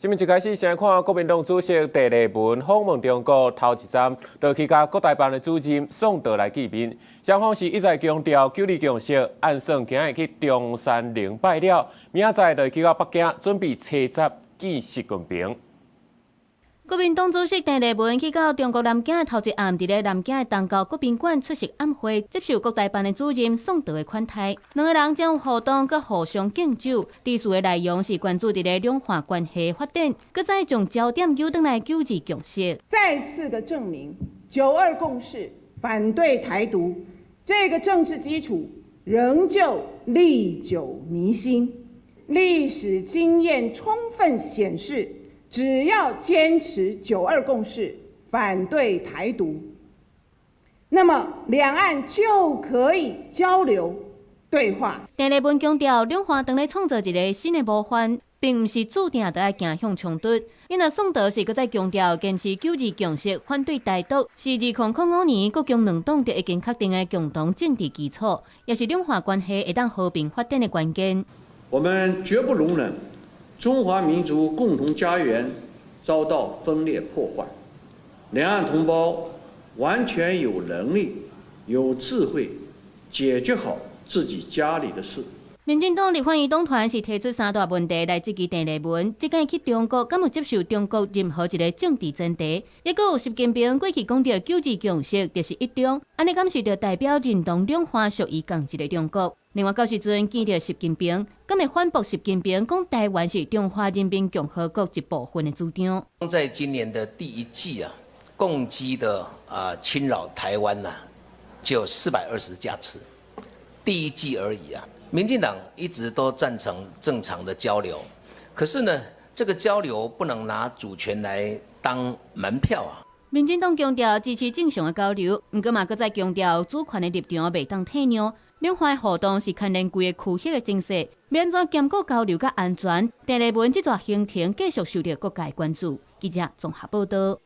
新聞一開始先看國民黨主席鄭麗文訪問中國頭一站，就去佮國台辦的主任宋濤來見面。雙方是一再強調九二共識，按算今日去中山陵拜了，明仔載就去到北京，準備初十見習近平。國民黨主席鄭麗文去到中國南京的頭一暗，佇咧南京的東郊國賓館出席暗會，接受國台辦的主任宋濤的款待。兩个人將互動閣互相敬酒，致詞的內容是關注佇咧兩岸關係發展，閣再將焦點扭轉來九二共識。再次的證明，九二共識反對台獨，這個政治基礎仍舊歷久彌新。歷史經驗充分顯示，只要堅持九二共識，反對台獨，那麼兩岸就可以交流對話。鄭麗文強調，兩岸當咧創造一个新的模範，並毋是注定著愛走向衝突。因為宋濤是閣再強調，堅持九二共識，反對台獨，是2005年國共兩黨就已經確定的共同政治基礎，也是兩岸關係會當和平發展的關鍵。我們絕不容忍中華民族共同家園遭到分裂破壞，兩岸同胞完全有能力、有智慧解決好自己家裡的事。民進黨立法院黨團是提出三大問題來質疑鄭麗文，這擺去中國敢有接受中國任何一个政治前提？抑閣有習近平過去講著九二共識就是一中，按呢敢是著代表認同兩岸屬於仝一个中國？另外，到時陣見著習近平，敢會反駁習近平講台灣是中華人民共和國一部分的主張？在今年的第一季啊，共機的啊侵擾台灣呐，就420架次，第一季而已啊。民進黨一直都贊成正常的交流，可是呢，這個交流不能拿主權來當門票啊。民進黨強調支持正常的交流，毋過嘛，閣再強調主權的立場袂當退讓。兩岸互動是牽連規个區域的情勢，欲按怎兼顧交流佮安全？鄭麗文這逝行程繼續受著各界關注。記者綜合報道。